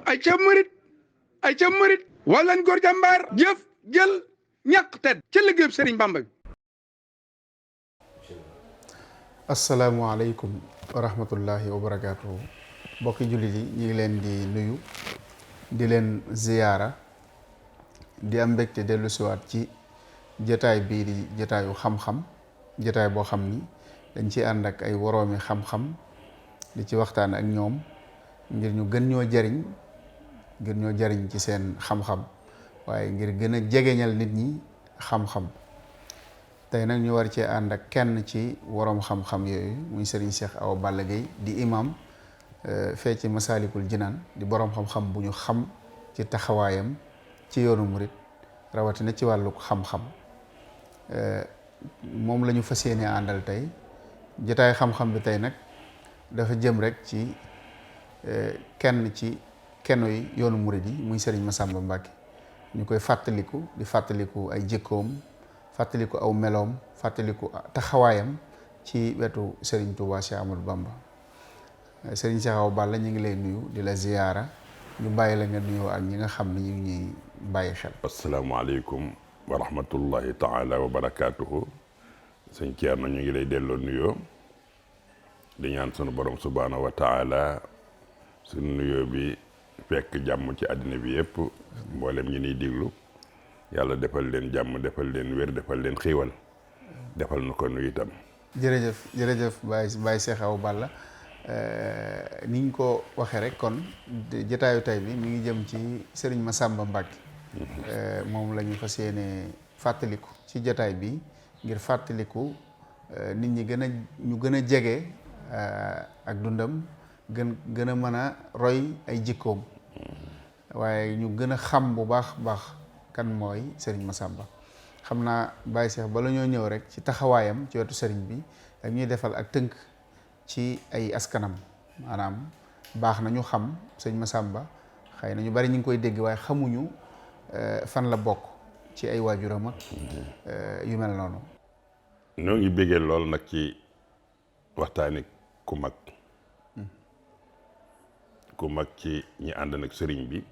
ay ca murit walan góor jàmbaar jëf jël ñàkk tedd ca liggéeyub Sëriñ Bamba bi. asalaamualeykum wa rahmatullahi wa barakaatuhu. mbokki jullit yi ñu ngi leen di nuyu di leen ziyaara di am mbégte dellu siwaat ci jataay bii di jataayu xam-xam, jataay boo xam ni dañ ci ànd ak ay woroomi xam-xam di ci waxtaan ak ñoom ngir ñu gën ñoo jariñ ci seen xam-xam, waaye ngir gën a jegeñal nit ñi xam-xam. tey nag ñu war cee ànd ak kenn ci woroom xam-xam yooyu muy Serigne Cheikh Awa Balla Gueye di imam fee ci Masaalikul Jinaan, di boroom xam-xam bu ñu xam ci taxawaayam ci yoonu murit rawatina ci wàllu xam-xam. moom la ñu fas yéene àndal tey. jotaay xam-xam bi tey nag dafa jëm rek ci kenn ci keno yi yoonu murit yi muy Serigne Massamba Mbacké. ñu koy di fàttaliku ay jikkoom, fàttaliku aw meloom, fàttaliku taxawaayam ci wetu Serigne Touba Cheikh Amadou Bamba. Serigne Cheikh Awa Balla ñu ngi lay nuyu di la ziyaara, ñu bàyyi la nga nuyoo ak ñi nga xam ne ñu ngi ñuy bàyyi xel. asalaamaaleykum wa rahmatullahi taala wa barakaatuhu. sëñ Thierno ñu ngi lay delloo nuyoo di ñaan sunu borom subhaanahu wa taala sunu nuyoo bi fekk jàmm ci àddina bi yëpp, mboolem ñi niy diglu yàlla defal leen jàmm, defal leen wér, defal leen xiiwal, defal nu ko nuyu itam. jërëjëf Baye Cheikh Awa Balla. ni ñu ko waxee rek kon jotaayu tay bi mi ngi jëm ci Serigne Massamba Mbacké. moom la ñu fas yéene fàttaliku ci jotaay bi ngir fàttaliku nit ñi gën a jege ak dundam, gën a mën a roy ay jikkoom, waaye ñu gën a xam bu baax kan mooy Serigne Massamba. xam naa Baye Cheikh bala ñoo ñëw rek ci taxawaayam ci wetu Serigne bi ak ñuy defal ak tënk ci ay askanam, maanaam baax na ñu xam sëñ Massamba. xëy na ñu bari ñu ngi koy dégg waaye xamuñu fan la bokk ci ay waajuram ak yu mel noonu. ñoo ngi béggee lool nag ci waxtaani ku mag ci ñi ànd nag sëriñ bi,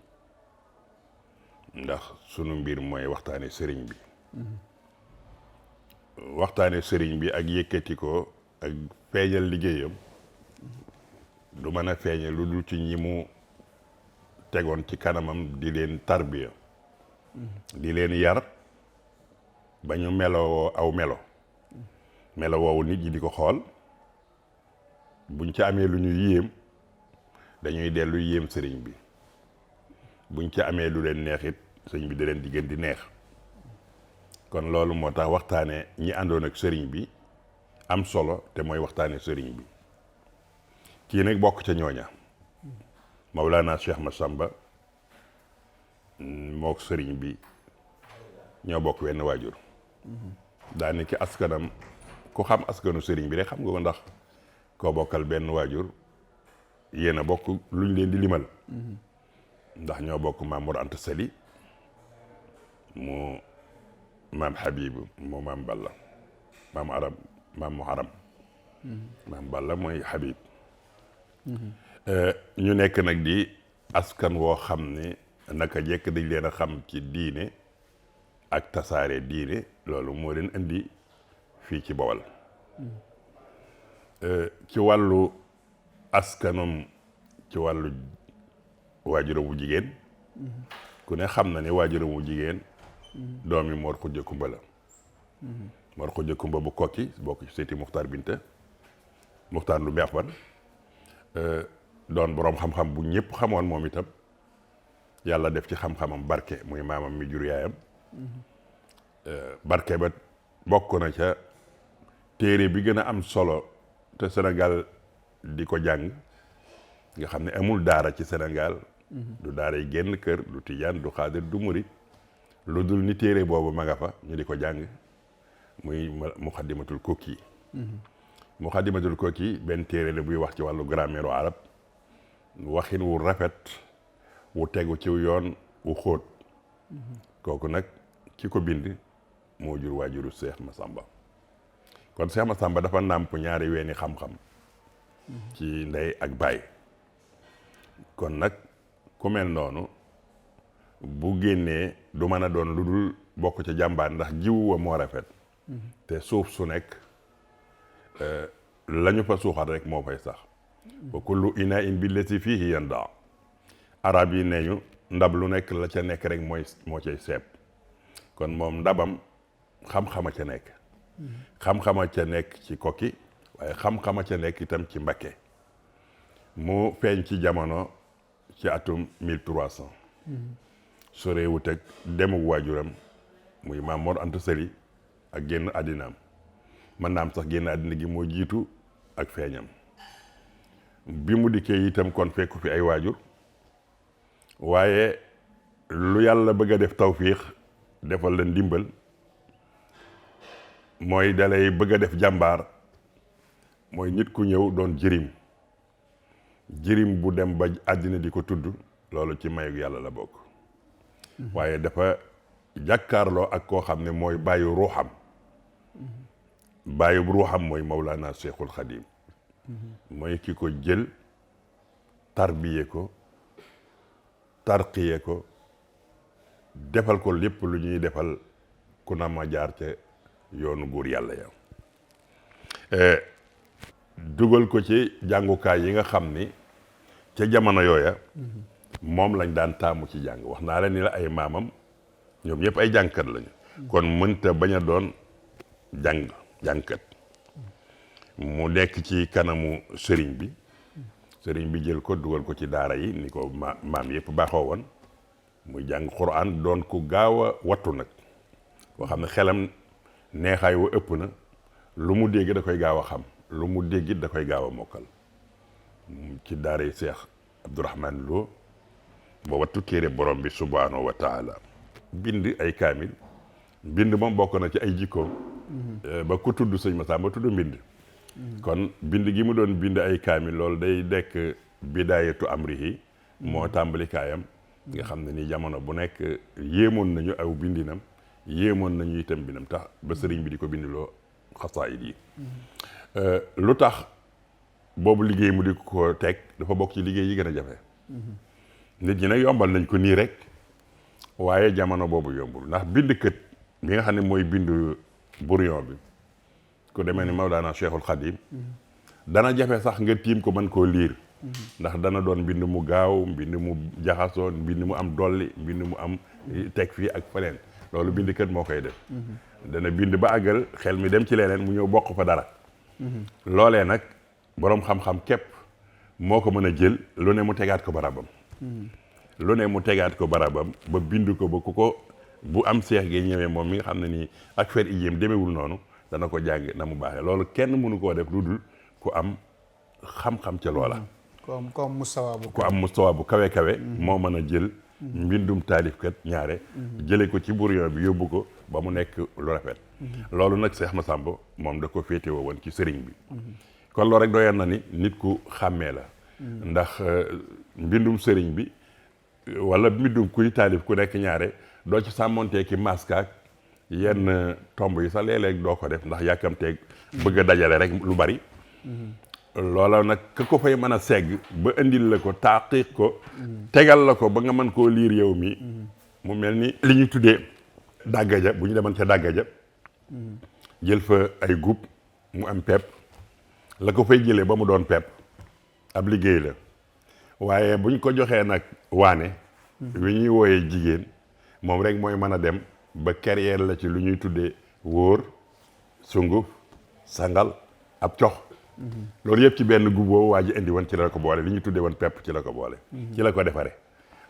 ndax sunu mbir mooy waxtaane sëriñ bi. waxtaane sëriñ bi ak yëkkati ko ak feeñal liggéeyam du mën a feeñal lu dul ci ñi mu tegoon ci kanamam di leen tarbiya, di leen yar ba ñu meloo aw melo woowu nit ñi di ko xool, buñ ci amee lu ñu yéem dañuy dellu yéem sëriñ bi, buñ ci amee lu leen neex it sëriñ bi da leen di gën di neex. kon loolu moo tax waxtaane ñi àndoon ak sëriñ bi am solo, te mooy waxtaane sëriñ bi. kii nag bokk ca ñooña, Mawlana Cheikh Massamba mook sëriñ bi ñoo bokk wenn waajur. daanaka askanam ku xam askanu sëriñ bi rek xam nga ko, ndax koo bokkal benn waajur yéen a bokk luñ leen di limal. ndax ñoo bokk Maam Mor Anta Sali mu maam Habibu mu maam Balla, maam Aram maam Muharam. maam Balla mooy Habib. ñu nekk nag di askan woo xam ne naka jekk dañ leen a xam ci diine ak tasaare diine, loolu moo leen indi fii ci Bawol. ci wàllu askanum, ci wàllu waajuram wu jigéen, ku ne xam na ne waajuram wu jigéen doomi Mor Khoudia Kumba la. Mor Khoudia Kumba bu Kokki bokk ci seeti Muxtaar Binta, Muxtaar lu Meexban, doon boroom xam-xam bu ñëpp xamoon moom itam. yàlla def ci xam-xamam barke, muy maamam mi jur yaayam. barke ba bokk na ca téere bi gën a am solo te Sénégal di ko jàng, nga xam ne amul daara ci Sénégal. du daara yi génn kër, du tijaan, du xaadir, du murit, lu dul ni téere boobu ma nga fa ñu di ko jàng, muy Muxaddimatul Kokki. Muxaddimatul Kokki benn téere la buy wax ci wàllu grammaire arab, waxin wu rafet wu tegu ci yoon wu xóot. kooku nag ki ko bind moo jur waajuru Cheikh Massamba. kon Cheikh Massamba dafa nàmp ñaari weeni xam-xam ci ndey ak baay. kon nag ku mel noonu bu génnee du mën a doon lu dul bokk ca jàmbaar ndax jiwu wa moo rafet te suuf su nekk la ñu fa suuxat rek moo fay sax wa kullu ina in billati fihi yanda arab yi nee ñu ndab lu nekk la ca nekk rek moo cay seeb kon moom ndabam xam-xama ca nekk xam-xama ca nekk ci kokki waaye xam-xama ca nekk itam ci Mbakke mu feeñ ci jamono ci atum 1300 soreewut ak demuk waajuram muy Maam Mor Anta Sali ak génn àddinaam mën naa am sax génn àddina gi moo jiitu ak feeñam bi mu dikkee itam kon fekku fi ay waajur waaye lu yàlla bëgg a def tawfiix defal la ndimbal mooy dalay bëgg a def jàmbaar mooy nit ku ñëw doon jirim bu dem ba àddina di ko tudd loolu ci mayu yàlla la bokk waaye dafa jàkkaarloo ak koo xam ne mooy bàyyi ruuxam bàyyi ruuxam mooy Mawlana Cheikhul Khadim mooy ki ko jël tarbiye ko tarqiye ko defal ko lépp lu ñuy defal ku na ma jaar ca yoonu góor yàlla yow dugal ko ci jàngukaay yi nga xam ni ca jamono yooya moom lañ daan taamu ci jàng wax naa la ni la ay maamam ñoom ñëpp ay jàngkat lañu kon mënta bañ a doon jàngkat mu nekk ci kanamu sëriñ bi jël ko dugal ko ci daara yi ni ko maam yëpp baaxoo woon muy jàng Qur'an doon ku gaaw a wattu nag koo xam ne xelam neexaay wa ëpp na lu mu dégg da koy gaaw a xam lu mu déggit da koy gaaw a mokkal ci daara yi Seex Abdourahman Lo ba wattu téere borom bi subhaanahu wa taala bind ay kaamil bind moom bokk na ci ay jikkoom ba ku tudd sëñ Massamba tudd mbind kon bind gi mu doon bind ay kaamil loolu day dekk bidaayatu amrihi moo tàmbali kaayam nga xam ne ni jamono bu nekk yéemoon nañu aw bindinam yéemoon nañu itam bindam tax ba sëriñ bi di ko bindiloo xasaayid yi lu tax boobu liggéey mu di ko teg dafa bokk ci liggéey yi gën a jafe nit ñi nag yombal nañ ko nii rek waaye jamono boobu yombul ndax bindkat mi nga xam ne mooy bind brouillon bi ku demee ni Mawlana Cheikhul Khadim dana jafe sax nga tiim ko mën koo liir ndax dana doon mbind mu gaaw mbind mu jaxasoo mbind mu am dolli mbind mu am teg fii ak feneen loolu bindkat moo koy def dana bind ba àggal xel mi dem ci leneen mu ñëw bokk fa dara loolee nag boroom xam-xam képp moo ko mën a jël lu ne mu tegaat ko barabam ba bind ko ba ku ko bu am seex gi ñëwee moom mi nga xam ne nii ak fer ijéem demewul noonu dana ko jàng na mu baaxee loolu kenn mënu koo def lu dul ku am xam-xam ca loola ku am mustawa bu kawe moo mën a jël mbindum taalifkat ñaare jële ko ci brouillon bi yóbbu ko ba mu nekk lu rafet loolu nag Seex Massamba moom da ko féetewoo woon ci sëriñ bi kon loolu rek doyoon na ni nit ku xàmmee la ndax mbindum sëriñ bi wala mbindum kuy taalif ku nekk ñaare doo ci sàmmontee ki maskaak yenn tomb yi sax léeg-léeg doo ko def ndax yàkkamteeg bëgg a dajale rek lu bari loola nag ka ko fay mën a segg ba indil la ko taaqiq ko tegal la ko ba nga mën koo liir yow mi mu mel ni li ñuy tuddee dàggaja bu ñu demoon ca dàggaja jël fa ay gub mu am pepp la ko fay jëlee ba mu doon pepp ab liggéey la waaye buñ ko joxee nag waane wi ñuy wooyee jigéen moom rek mooy mën a dem ba carrière la ci lu ñuy tuddee wóor sunguf sangal ab cox loolu yëpp ci benn gub boobu waa ji indi woon ci la ko boole li ñuy tuddee woon pepp ci la ko boole ci la ko defare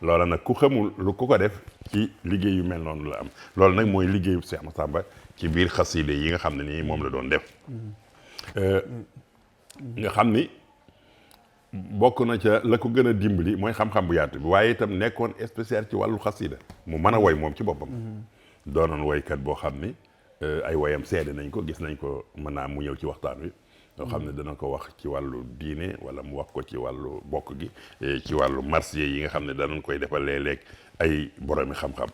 loola nag ku xamul lu ku ko def ci liggéey yu mel noonu la am loolu nag mooy liggéeyu Seex Massamba ci biir xaside yi nga xam ne nii moom la doon def nga xam ni bokk na ca la ko gën a dimbali mooy xam-xam bu yaatu bi waaye itam nekkoon spécial ci wàllu xasida mu mën a woy moom ci boppam doonoon woykat boo xam ni ay woyam seede nañ ko gis nañ ko mën naa mu ñëw ci waxtaan wi loo xam ne dana ko wax ci wàllu diine wala mu wax ko ci wàllu bokk gi ci wàllu marsiya yi nga xam ne danañ koy defal léeg-léeg ay boroomi xam-xam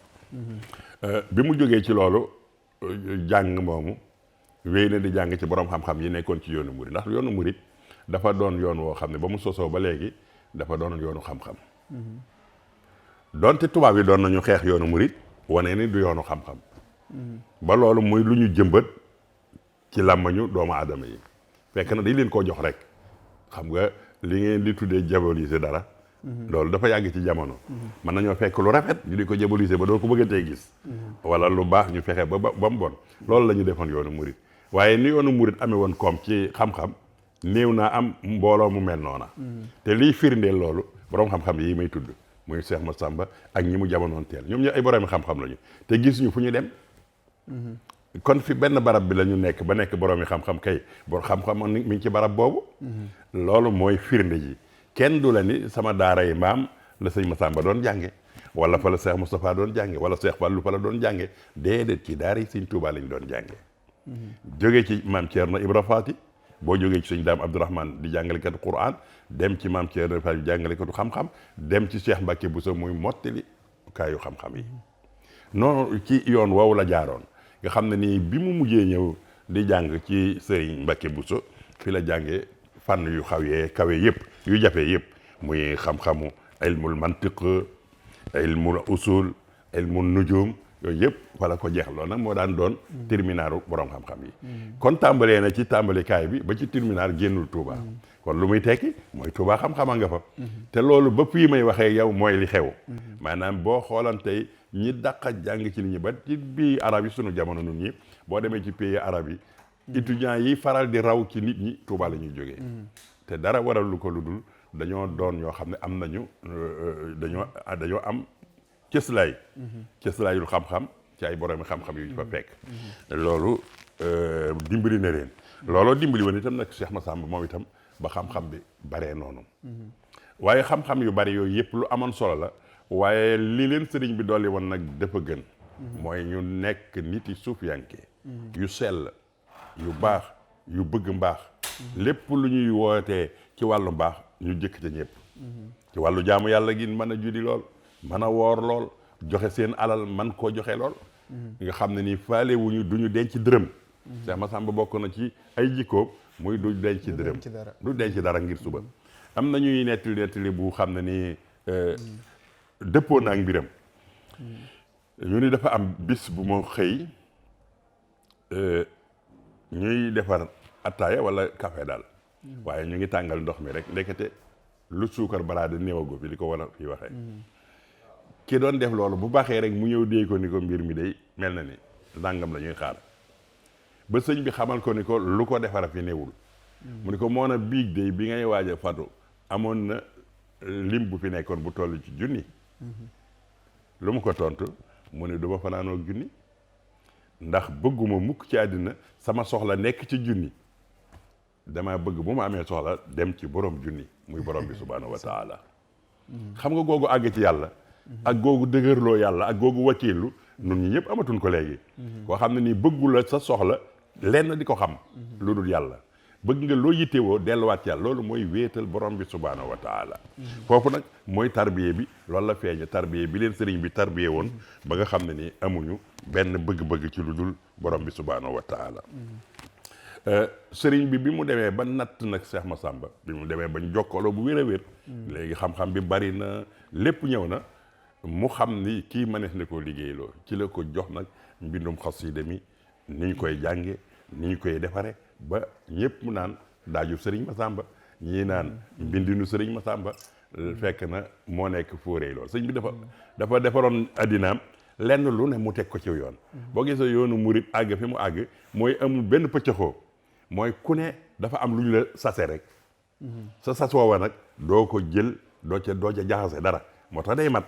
bi mu jógee ci loolu jàng moomu wéy na di jàng ci borom xam-xam yi nekkoon ci yoonu murit ndax yoonu murit dafa doon yoon woo xam ne ba mu sosoo ba léegi dafa doon yoonu xam-xam donte tubaab yi doon nañu xeex yoonu murit wane ni du yoonu xam-xam ba loolu muy lu ñu jëmbat ci làmmañu doomu aadama yi fekk na dañ leen koo jox rek xam nga li ngeen di tuddee diaboliser dara loolu dafa yàgg ci jamono mën nañoo fekk lu rafet ñu di ko diaboliser ba doo ko bëggatee gis wala lu baax ñu fexe ba mu bon loolu la ñu defoon yoonu murit waaye ni yoonu murit amee woon koom ci xam-xam néew naa am mbooloo mu mel noona te liy firndeel loolu borom xam-xam yi may tudd muy Cheikh Massamba ak ñi mu jamonoon teel ñoom ñoo ay boroomi xam-xam lañu te gis ñu fu ñu dem kon fi benn barab bi la ñu nekk ba nekk boroomi xam-xam kay bor xam-xam mi ngi ci barab boobu loolu mooy firnde ji kenn du la ni sama daara yi maam la sëñ Massamba doon jànge wala fa la Cheikh Moustapha doon jànge wala Cheikh Fallou fa la doon jànge déedéet ci daara yi sëñ Touba lañ doon jànge jógee ci maam Thierno Ibra Faati boo jógee ci sëñ Daam Abdourahmane di jàngalekatu Qur'an dem ci maam Thierno Ibra Faati di jàngalekatu xam-xam dem ci Cheikh Mbacke Bousso muy mottali kaayu xam-xam yi noonu ci yoon woowu la jaaroon nga xam ne nii bi mu mujjee ñëw di jàng ci sëriñ Mbacke Bousso fi la jàngee fànn yu kawe yëpp yu jafe yëpp muy xam-xamu ilmul mantiq ilmul usul ilmul nujum yooyu yëpp wala ko jeex loolu nag moo daan doon terminaru borom xam-xam yi kon tàmbalee na ci tàmbalikaay bi ba ci terminar génnul Touba kon lu muy tekki mooy Touba xam-xama nga fa te loolu ba fii may waxee yow mooy li xew maanaam boo xoolan tey ñi dàqa jàng ci nit ñi ba ci bii arab yi sunu jamono nun ñi boo demee ci pays arab yi étudiants yi faral di raw ci nit ñi Touba la ñuy jógee te dara waral lu ko lu dul dañoo doon ñoo xam ne am nañu dañoo am cëslaayul xam-xam ci ay boroomi xam-xam yu ñu fa fekk loolu dimbali na leen looloo dimbali woon itam nag Cheikh Massamba moom itam ba xam-xam bi baree noonu waaye xam-xam yu bari yooyu yëpp lu amoon solo la waaye li leen sëriñ bi dolli woon nag dafa gën mooy ñu nekk nit yi suufiyanke yu sell yu baax yu bëgg mbaax lépp lu ñuy wootee ci wàllu mbaax ñu jëkk ca ñëpp ci wàllu jaamu yàlla gi mën a judi lool mën a woor lool joxe seen alal man koo joxe lool nga xam ne nii faale wuñu duñu denc dërëm Cheikh Massamba bokk na ci ay jikkoom muy du denc dërëm du denc dara ngir suba am na ñuy nettali bu xam ne nii dëppoo na ak mbiram ñu ni dafa am bis bu ma xëy ñuy defar attaaya wala café daal waaye ñu ngi tàngal ndox mi rek ndekete lu suukar balaa di néewago fi li ko war a fi waxee ki doon def loolu bu baaxee rek mu ñëw dee ko ni ko mbir mi day mel na ni nangam la ñuy xaar ba sëñ bi xamal ko ni ko lu ko defara fi néewul mu ni ko moo na biig day bi ngay waaj a fatu amoon na lim bu fi nekkoon bu toll ci junni lu mu ko tontu mu ne du ma fanaanoo junni ndax bëgguma mukk ci àddina sama soxla nekk ci junni dama bëgg bu ma amee soxla dem ci borom junni muy borom bi subhaanahu wa taala xam nga googu àgg ci yàlla ak googu dëgërloo yàlla ak googu wakiilu nun ñi ñëpp amatuñ ko léegi koo xam ne nii bëggu la sa soxla lenn di ko xam lu dul yàlla bëgg nga loo yittewoo delluwaat yàlla loolu mooy wéetal borom bi subhaanahu wa taala foofu nag mooy tarbiye bi loolu la feeñe tarbiye bi leen sëriñ bi tarbiye woon ba nga xam ne nii amuñu benn bëgg-bëgg ci lu dul borom bi subhaanahu wa taala sëriñ bi mu demee ba natt nag Cheikh Massamba bi mu demee bañ jokkaloo bu wér a wér léegi xam-xam bi bari na lépp ñëw na mu xam ni kii mënees na koo liggéeyloo ci la ko jox nag mbindum xasida mi ni ñu koy jànge ni ñu koy defare ba ñëpp mu naan daaju sëriñ Massamba ñii naan mbindinu sëriñ Massamba fekk na moo nekk fóoree loolu sëñ bi dafa defaroon addinaam lenn lu ne mu teg ko ci yoon boo gisee yoonu murit àgg fi mu àgg mooy amul benn pëccëxoo mooy ku ne dafa am lu ñu la sase rek sa sas woowa nag doo ko jël doo ca jaxase dara moo tax day mat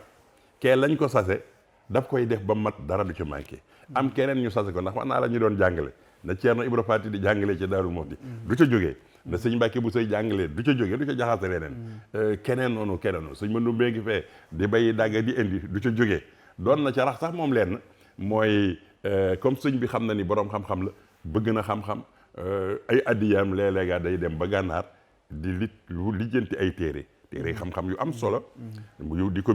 kee lañ ko sase daf koy def ba mat dara du ci manqué am keneen ñu sase ko ndax wax naa la ñu doon jàngale na Ceerno Ibra Faati di jàngale ci Daaru Muxti du ca jógee na sëñ Mbàkke bu sëy jàngalee du ca jógee du ca jaxase leneen keneen noonu sëñ Mandoumbe ngi fee di bay dagga di indi du ca jógee doon na ca rax sax moom leen mooy comme sëñ bi xam na ni boroom xam-xam la bëgg na xam-xam ay addiyaam léeg-léega day dem ba gànnaar di lijjanti ay téere xam-xam yu am solo yu di ko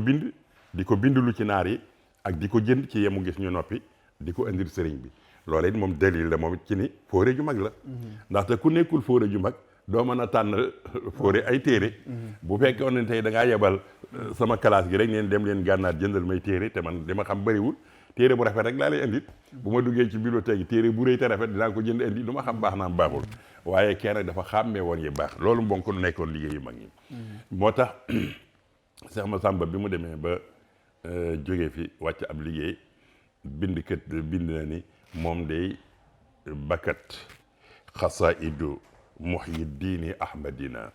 bind lu ci naar yi ak di ko jënd ci yemu gis ñu noppi di ko indil sëriñ bi loola it moom dalil la moom it ci ni fóore ju mag la ndaxte ku nekkul fóore ju mag doo mën a tànn fóore ay téere bu fekkee ne tey da ngaa yebal sama classe gi rek neen dem leen gànnaar jëndal may téere te man dama xam bëriwul téere bu rafet rek laa lay indil bu ma duggee ci bibliothèque yi téere bu rëy te rafet dinaa ko jënd indi du ma xam baax naam baaxul waaye kenn dafa xàmmee woon yi baax loolu mbonk lu nekkoon liggéey yu mag ñi moo tax Cheikh Massamba bi mu demee ba jógee fi wàcc ab liggéey bind na ni moom day bakkat xasaidu muhyiddini ahmadina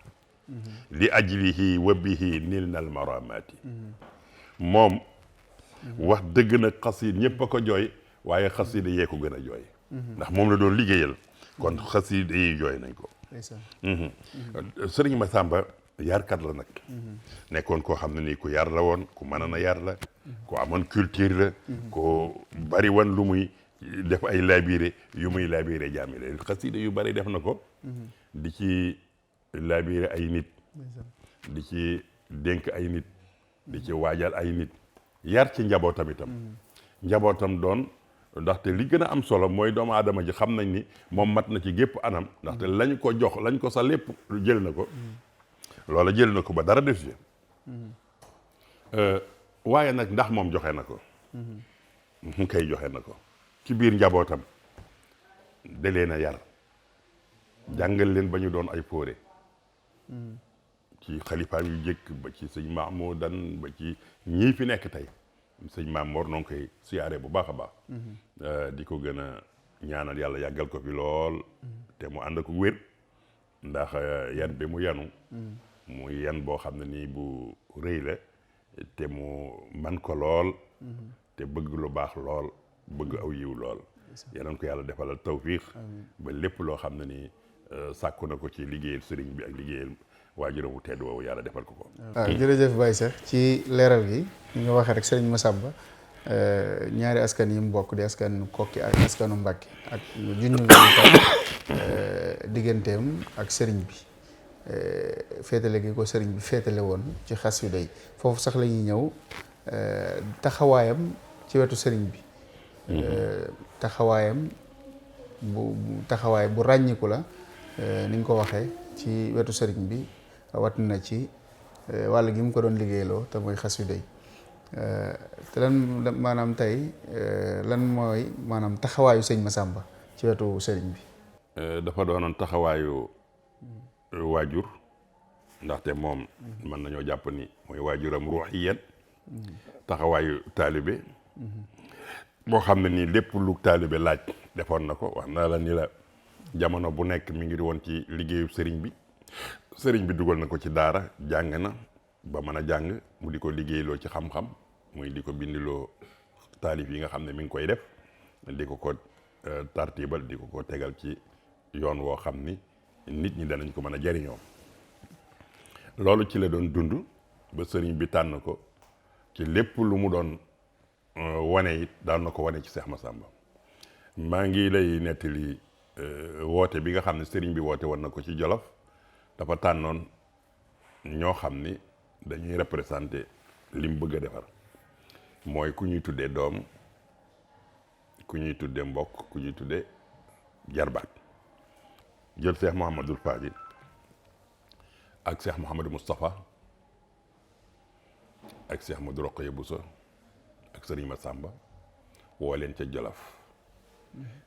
li ajlihi wa bihi nilnal maramati moom wax dëgg nag xasiid ñëpp a ko jooy waaye xasiida yee ko gën a jooy ndax moom la doon liggéeyal kon xasiida yi jooy nañ ko sëriñ Massamba yarkat la nag nekkoon koo xam ne nii ku yar la woon ku mënoon a yar la ku amoon culture la ku bari woon lu muy def ay labiré yu muy labiré jaami la xasiida yu bari def na ko di ci labiré ay nit di ci dénk ay nit di ci waajal ay nit yar ci njabootam itam njabootam doon ndaxte li gën a am solo mooy doomu aadama ji xam nañ ni moom mat na ci gépp anam ndaxte lañ ko jox lañ ko sa lépp jël na ko loola jël na ko ba dara def ci waaye nag ndax moom joxe na ko mu koy joxe na ko ci biir njabootam da leen a yar jàngal leen ba ñu doon ay fóore ci xalifaam yu jëkk ba ci sëñ Mahmoudan ba ci ñii fi nekk tey sëñ Mamoor noo ngi koy siyaare bu baax a baax di ko gën a ñaanal yàlla yàggal ko fi lool te mu ànd ko wér ndax yan bi mu yanu muy yan boo xam ne nii bu rëy la te mu man ko lool te bëgg lu baax lool bëgg aw yiw lool yal ko yàlla defalal tawfiix ba lépp loo xam ne nii sàkku na ko ci liggéeyal sëriñ bi ak liggéeyal waajuram wu tedd woowu yàlla defal ko ko. waaw jërëjëf Baye Cheikh ci leeral gi ñu nga waxee rek sëriñ Massamba ñaari askan yi mu bokk di askanu Kokki ak askanu Mbàkke ak junj nga tam digganteem ak sëriñ bi féetale gi ko sëriñ bi féetale woon ci xasida yi foofu sax la ñuy ñëw taxawaayam ci wetu sëriñ bi taxawaayam taxawaay bu ràññiku la ni nga ko waxee ci wetu sëriñ bi wat na ci wàll gi mu ko doon liggéeyloo te mooy xasida yi te lan maanaam tey lan mooy maanaam taxawaayu sëñ Massamba ci wetu sëriñ bi dafa doonoon taxawaayu waajur ndaxte moom mën nañoo jàpp ni mooy waajuram ruuxiyan taxawaayu taalibe boo xam ne nii lépp lu taalibe laaj defoon na ko wax na la ni la jamono bu nekk mi ngi woon ci liggéeyu sëriñ bi dugal na ko ci daara jàng na ba mën a jàng mu di ko liggéeyloo ci xam-xam muy di ko bindiloo taalif yi nga xam ne mi ngi koy def di ko tartibal di ko tegal ci yoon woo xam ni nit ñi danañ ko mën a jariñoo loolu ci la doon dund ba sëriñ bi tànn ko ci lépp lu mu doon wane it daan na ko wane ci Cheikh Massamba maa ngi lay nettali woote bi nga xam ne sëriñ bi woote woon na ko ci Jolof dafa tànnoon ñoo xam ni dañuy représenté li mu bëgg a defar mooy ku ñuy tuddee doom ku ñuy tuddee mbokk ku ñuy tuddee jarbaat jël Cheikh Mouhamadul Fadil ak Cheikh Mouhamadou Moustapha ak Cheikh Modou Rokhaya Bousso ak sëriñ Massamba woo leen ca Jolof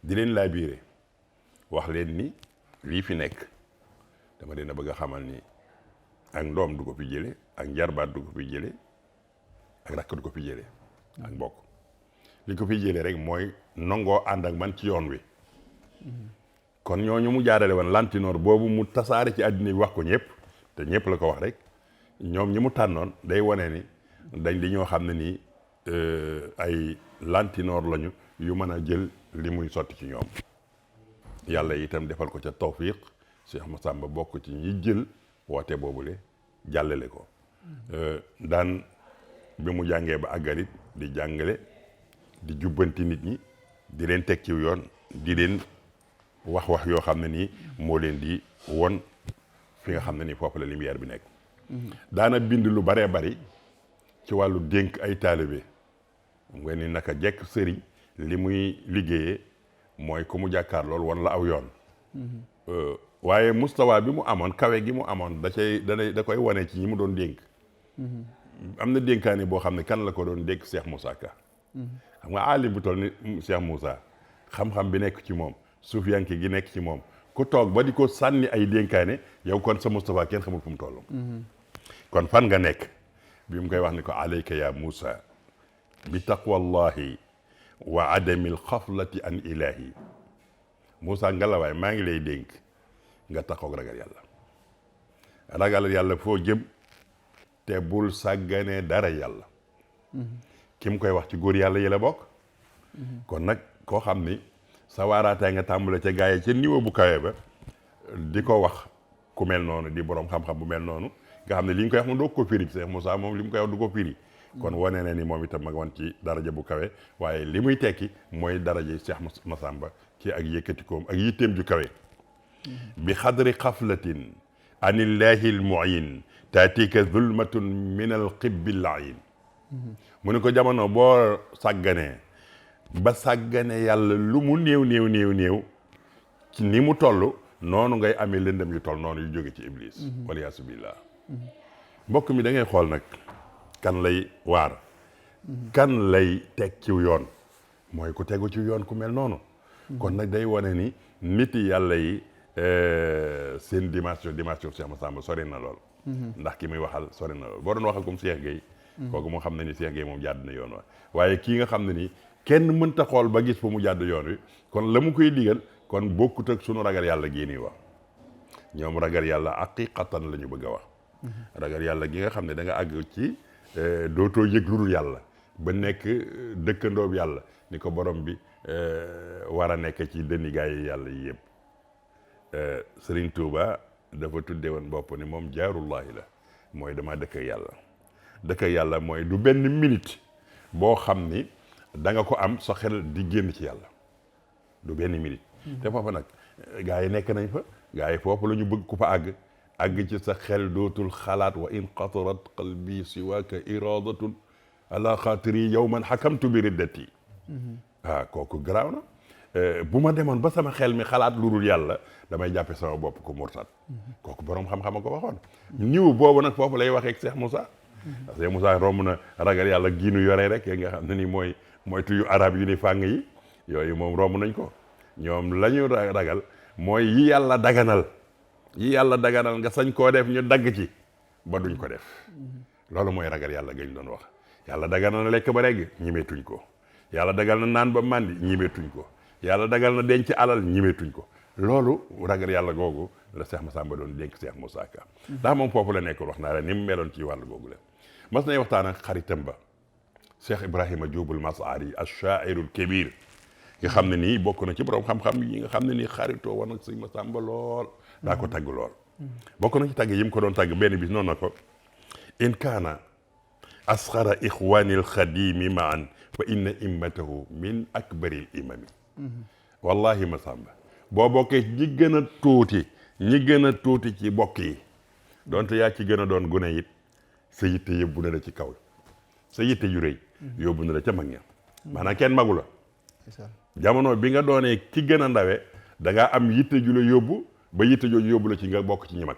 di leen laabiire wax leen ni lii fi nekk dama leen a bëgg a xamal ni ak ndoom du ko fi jële ak njarbaat du ko fi jële ak rakk du ko fi jële ak mbokk li ko fi jële rek mooy nangoo ànd ak man ci yoon wi kon ñooñu mu jaarale woon lantinoor boobu mu tasaare ci àddina bi wax ko ñëpp te ñëpp la ko wax rek ñoom ñi mu tànnoon day wane ni dañ di ñoo xam ne nii ay lantinoor lañu yu mën a jël li muy sotti ci ñoom yàlla itam defal ko ca tawfiq Cheikh Massamba bokk ci ñi jël woote boobule jàllale ko daan bi mu jàngee ba àggalit di jàngale di jubbanti nit ñi di leen teg ci yoon di leen wax yoo xam ne nii moo leen di won fi nga xam ne nii foofu la lumière bi nekk daana bind lu baree bari ci wàllu dénk ay taalibe nga ni naka jekk sëriñ li muy liggéeyee mooy ku mu jàkkaar lool wan la aw yoon waaye mustawa bi mu amoon kawe gi mu amoon da koy wane ci ñi mu doon dénk am na dénkaane boo xam ne kan la ko doon dénk Cheikh Moussa Ka xam nga aalim bu toll ni Cheikh Moussa xam-xam bi nekk ci moom suufiyanke gi nekk ci moom ku toog ba di ko sànni ay dénkaane yow kon sa Moustapha kenn xamul fu mu toll kon fan nga nekk bi mu koy wax ni ko alayka ya Moussa bi taqwallahi wa adamil xaflati an ilahi Moussa ngalawaay maa ngi lay dénk nga taxoog ragal yàlla foo jëm te bul sàgganee dara yàlla ki mu koy wax ci góor yàlla yi la bokk kon nag koo xam ni sa waaraatee nga tàmbale ca gaay ca niveau bu kawe ba di ko wax ku mel noonu di borom xam-xam bu mel noonu nga xam ne li ñu koy wax moom doo ko firi Cheikh Moussa moom li mu koy wax du ko firi kon wane na ni moom itam mag wan ci daraja bu kawe waaye li muy tekki mooy daraja Cheikh Massamba ci ak yëkkatikoom ak yitteem ju kawe bi xadri xaflatin anillahi almuin taatika zulmatun min alqibbi lain mu ne ko jamono boo sàgganee ba sàggane yàlla lu mu néew ci ni mu toll noonu ngay amee lëndëm yu toll noonu yu jóge ci iblis waliyaasu billah mbokk mi da ngay xool nag kan lay waar kan lay teg ci yoon mooy ku tegu ci yoon ku mel noonu kon nag day wane ni nit yàlla yi seen dimension Cheikh Massamba sori na lool ndax ki muy waxal sori na lool boo doon waxal comme Cheikh Gueye kooku moo xam ne ni Cheikh Gueye moom jàdd na yoon wa waaye kii nga xam ne ni kenn mënta xool ba gis fu mu jàdd yoon wi kon la mu koy digal kon bokkut ak sunu ragal yàlla gii nii wax ñoom ragal yàlla haqiqatan la ñu bëgg a wax ragal yàlla gi nga xam ne da nga àgg ci dootoo yëg lu dul yàlla ba nekk dëkkandoob yàlla ni ko borom bi war a nekk ci dënni gaay yi yàlla yi yëpp Serigne Touba dafa tudde woon bopp ni moom jaarullahi la mooy dama dëkk ak yàlla mooy du benn minute boo xam ni da nga ko am sa xel di génn ci yàlla du benn minute te foofa nag gaa yi nekk nañ fa gaa yi foofu la ñu bëgg ku fa àgg ci sa xel dootul xalaat wa in qatarat qalbi siwaaka iradatun ala xaatiri yawman xakamtu bi riddati kooku garaaw na bu ma demoon ba sama xel mi xalaat lu dul yàlla damay jàppe sama bopp ko murtad kooku borom xam-xam a ko waxoon niw boobu nag foofu lay waxee ak Cheikh Moussa Cheikh Moussa romb na ragal yàlla giinu yore rek nga xam ne ni mooy tuyu arab yu ni fàng yi yooyu moom romb nañ ko ñoom la ñu ragal mooy yi yàlla daganal nga sañ koo def ñu dagg ci ba duñ ko def loolu mooy ragal yàlla gañ doon wax yàlla daganal na lekk ba regg ñimeetuñ ko yàlla dagal na naan ba màndi ñimeetuñ ko yàlla dagal na denc alal ñimeetuñ ko loolu ragal yàlla googu la Cheikh Massamba doon dénk Cheikh Moussa Ka ndax moom foofu la nekk wax naa la ni mu meloon ci wàllu googu la mas nay waxtaan ak xaritam ba Cheikh Ibrahima Diobul Masari ash-sha'irul kabir nga xam ne nii bokk na ci borom xam-xam yi nga xam ne nii xaritoo woon ak Sëñ Massamba lool daa ko tagg lool bokk na ci tagg yi mu ko doon tagg benn bis noonu na ko in kaana asxara ixwanil xadimi maan fa inna immatahu min akbaril imami wallahi Massamba boo bokkee ñi gën a tuuti ci bokk yi donte yaa ci gën a doon gune it sa yitte yóbbu na la ci kaw sa yitte yu rëy yóbbu na la ca mag ña maanaam kenn magu la jamono bi nga doonee ki gën a ndawe da ngaa am yitte ju la yóbbu ba yitte jooju yóbbu la ci nga bokk ci ñi mag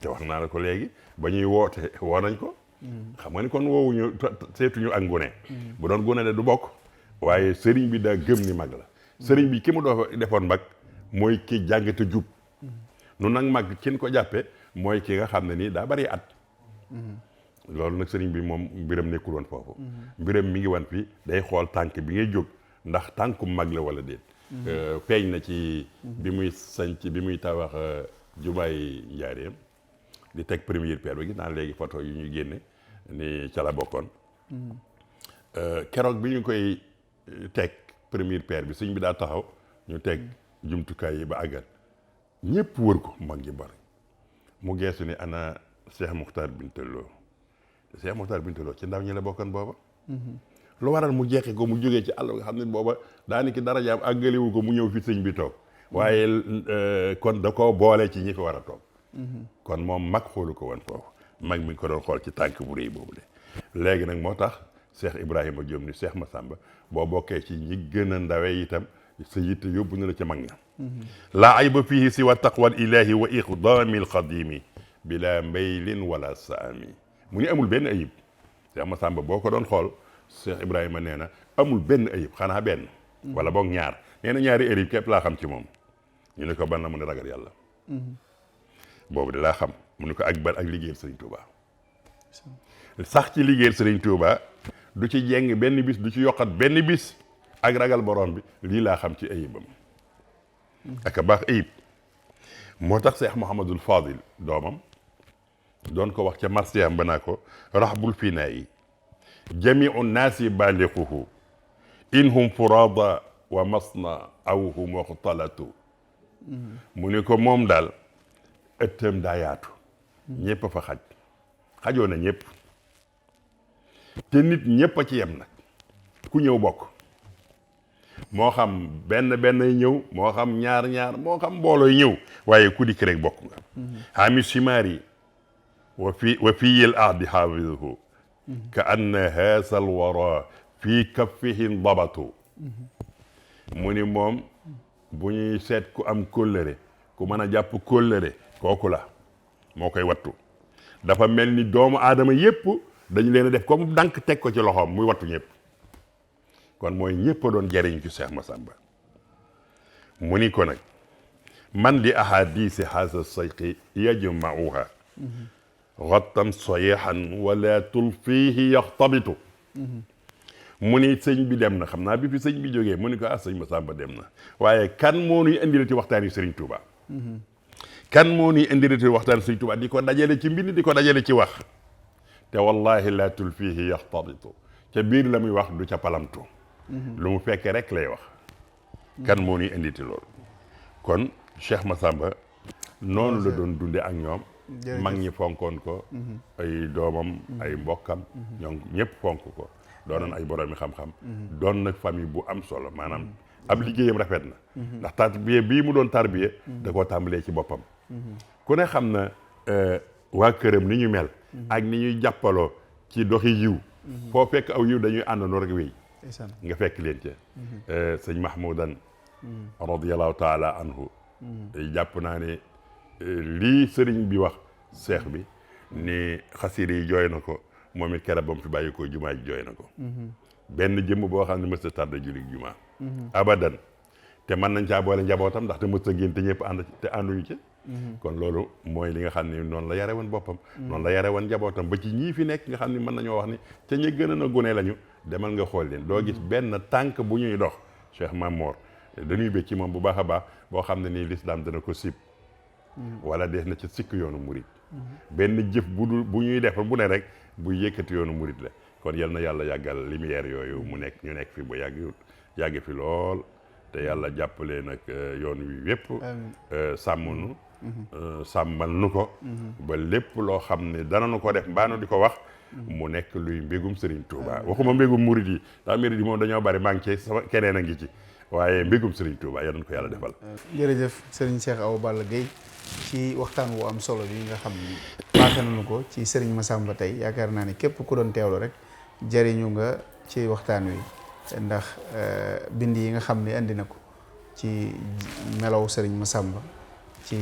te wax naa la ko léegi ba ñuy woote woo nañ ko xam nga ni kon woowuñu seetuñu ak ngune bu doon gune de du bokk waaye sëriñ bi daa gëm ni mag la sëriñ bi ki mu doo defoon mag mooy ki jàng te jub nu nag mag kin ko jàppe mooy ki nga xam ne nii daa bari at loolu nag sëriñ bi moom mbiram nekkul woon foofu mbiram mi ngi wan fi day xool tànk bi ngay jóg ndax tànku mag la wala déet feeñ na ci bi muy sanc bi muy tabax jumaay Njaaréem di teg première pierre bi gis naa léegi photo yu ñu génne ni ca la bokkoon keroog bi ñu koy teg première pierre bi sëñ bi daa taxaw ñu teg jumtukaay yi ba àggal ñëpp wër ko mag ñi bari mu geesu ni ana Cheikh Mokhtar Bintaloo Cheikh Mokhtar Bintaloo ci ndaw ñi la bokkoon booba lu waral mu jeexee ko mu jógee ci àll nga xam ne booba daanaka darajaam àggaliwu ko mu ñëw fi sëñ bi toog waaye kon da koo boole ci ñi fi war a toog kon moom mag xoolu ko woon foofu mag mi ngi ko doon xool ci tànk bu rëy boobu de léegi nag moo tax Cheikh Ibrahima Diop ni Cheikh Massamba boo bokkee ci ñi gën a ndawe itam sa yitte yóbbu na la ca mag ña laa ayba fihi siwa taqwa ilahi wa iqdaami alqadimi bila mbaylin wala saami mu ni amul benn ayib Cheikh Massamba boo ko doon xool Cheikh Ibrahima nee na amul benn ayib xanaa benn wala boog ñaar nee na ñaari ayib képp laa xam ci moom ñu ne ko ban la mu ne ragal yàlla boobu de laa xam mu ne ko ak ban ak liggéeyal Serigne Touba sax ci liggéeyal Serigne Touba du ci jeng benn bis du ci yokkat benn bis ak ragal borom bi lii laa xam ci ayibam ak a baax ayib moo tax Cheikh Mouhamadul Fadil doomam doon ko wax ca marsiyam ba naa ko raxbul finaa yi jamiu naasi baaliquhu in hum furada wa masna aw hum muxtalatu mu ne ko moom daal ëttam daa yaatu ñëpp a fa xajoo na ñëpp te nit ñëpp a ci yem nag ku ñëw bokk moo xam benn ñëw moo xam ñaar moo xam mboolooy ñëw waaye ku dikk rek bokk nga xaami simaari wa fi yil ahdi xaafiduhu ka anna haasal wara fii kaffihin dabatu mu ni moom bu ñuy seet ku am kóllëre ku mën a jàpp kóllëre kooku la moo koy wattu dafa mel ni doomu aadama yépp dañu leen a def comme dank teg ko ci loxoom muy wattu ñëpp kon mooy ñëpp a doon jariñ ci Cheikh Massamba mu ni ko nag man li ahadisi haasa sayqi yajmauha xattan sayihan wala tulfihi yaxtabitu mu ni sëñ bi dem na xam naa bi fi sëñ bi jógee mu ni ko sëñ Massamba dem na waaye kan moo nuy indilati waxtaan yi Serigne Touba kan moo nuy indilati waxtaan Serigne Touba di ko dajale ci mbind di ko dajale ci wax te wallahi la tulfihi yaxtabitu ca biir la muy wax du ca palamtu lu mu fekkee rek lay wax kan moo nuy inditi loolu kon Cheikh Massamba noonu la doon dunde ak ñoom mag ñi fonkoon ko ay doomam ay mbokkam ñoom ñëpp fonk ko doonoon ay boroomi xam-xam doon nag famille bu am solo maanaam ab liggéeyam rafet na ndax tarbiya bii mu doon tarbiya da koo tàmbalee ci boppam ku ne xam na waa këram ni ñu mel ak ni ñuy jàppaloo ci doxi yiw foo fekk aw yiw dañuy àndandoo rek wéy nga fekk leen ca sëñ Mahmoudan radiallahu taala anhu jàpp naa ne lii sëriñ bi wax seex bi ni xasida yi jooy na ko moom it keroog ba mu fi bàyyi ko jumaa ji jooy na ko benn jëmm boo xam ne mës a tardé julli jumaa abadan te mën nañ caa boole njabootam ndax te mës a génn te ñëpp ànd te ànduñu ci kon loolu mooy li nga xam ne noonu la yare woon boppam noonu la yare woon njabootam ba ci ñii fi nekk nga xam ne mën nañoo wax ni te ñi gën a gune lañu demal nga xool leen doo gis benn tànk bu ñuy dox Cheikh Mamor dañuy bëgg ci moom bu baax a baax boo xam ne nii l'islam dana ko sib wala des na ca sikk yoonu murit benn jëf bu ñuy def bu ne rek bu yëkkati yoonu murit la kon yal na yàlla yàggal lumière yooyu mu nekk ñu nekk fi bu yàgg fi lool te yàlla jàppale nag yoon wi yépp sàmm nu sàmmal nu ko ba lépp loo xam ne dana nu ko def mbaanu di ko wax mu nekk luy mbégum Serigne Touba waxuma mbégum murit yi ndax murit yi moom dañoo bari maa ngi ci sama keneen a ngi ci waaye mbégum Serigne Touba yal na ko yàlla defal. jërëjëf Serigne Cheikh Awa Balla Gueye ci waxtaan wu am solo bi nga xam ni baaxe nañu ko ci Serigne Massamba tey yaakaar naa ni képp ku doon teewlu rek jëriñu nga ci waxtaan wi ndax bind yi nga xam ne andi na ko ci melow Serigne Massamba ci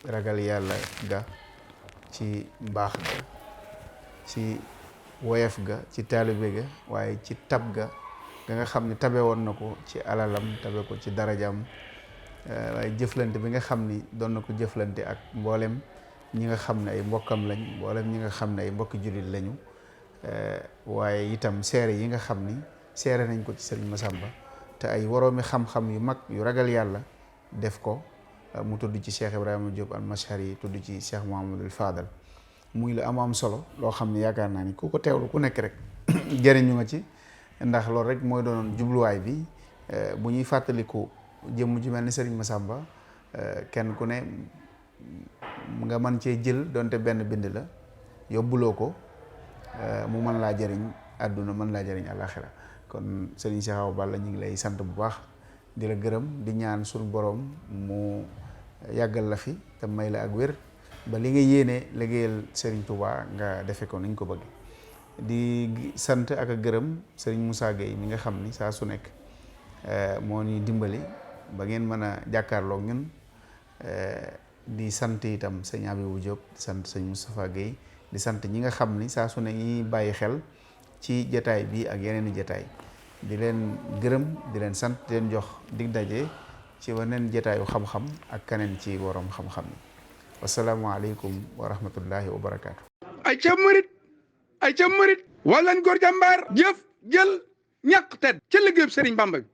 ragal yàlla ga ci mbaax ga ci woyef ga ci taalibe ga waaye ci tab ga nga xam ne tabe woon na ko ci alalam tabe ko ci darajam waaye jëflante bi nga xam ni doon na ko jëflante ak mboolem ñi nga xam ne ay mbokkam lañ mboolem ñi nga xam ne ay mbokki jullit lañu waaye itam seere yi nga xam ni seere nañ ko ci Serigne Massamba te ay woroomi xam-xam yu mag yu ragal yàlla def ko mu tudd ci Cheikh Ibrahima Diop al-Mashari tudd ci Cheikh Mouhamadul Fadal muy la am solo loo xam ne yaakaar naa ni ku ko teewlu ku nekk rek jëriñu nga ci ndax loolu rek mooy doonoon jubluwaay bi bu ñuy fàttaliku jëmm ju mel ni Serigne Massamba kenn ku ne nga mën cee jël donte benn bind la yóbbuloo ko mu mën laa jëriñ àdduna mën laa jëriñ àllaaxira kon Serigne Cheikh Awa Balla ñu ngi lay sant bu baax di la gërëm di ñaan suñu borom mu yàggal la fi te may la ak wér ba li nga yéene liggéeyal Serigne Touba nga defe ko niñ ko bëgg di sant ak a gërëm Serigne Moussa Gueye mi nga xam ni saa su nekk moo ñuy dimbali ba ngeen mën a jàkkaarloog ñun di sant itam sëñ Abibou Diop di sant sëñ Moustapha Guèye di sant ñi nga xam ni saa su ne ñi bàyyi xel ci jataay bi ak yeneen i jataay di leen gërëm di leen sant di leen jox dig daje ci waneen jataayu xam-xam ak keneen ci borom xam-xam yi wasalaamualeykum wa rahmatullahi wa barakaatu. ay ca murit wallan góor jàmbaar jëf jël ñàq tedd ca liggéeyub Sëriñ Bamba bi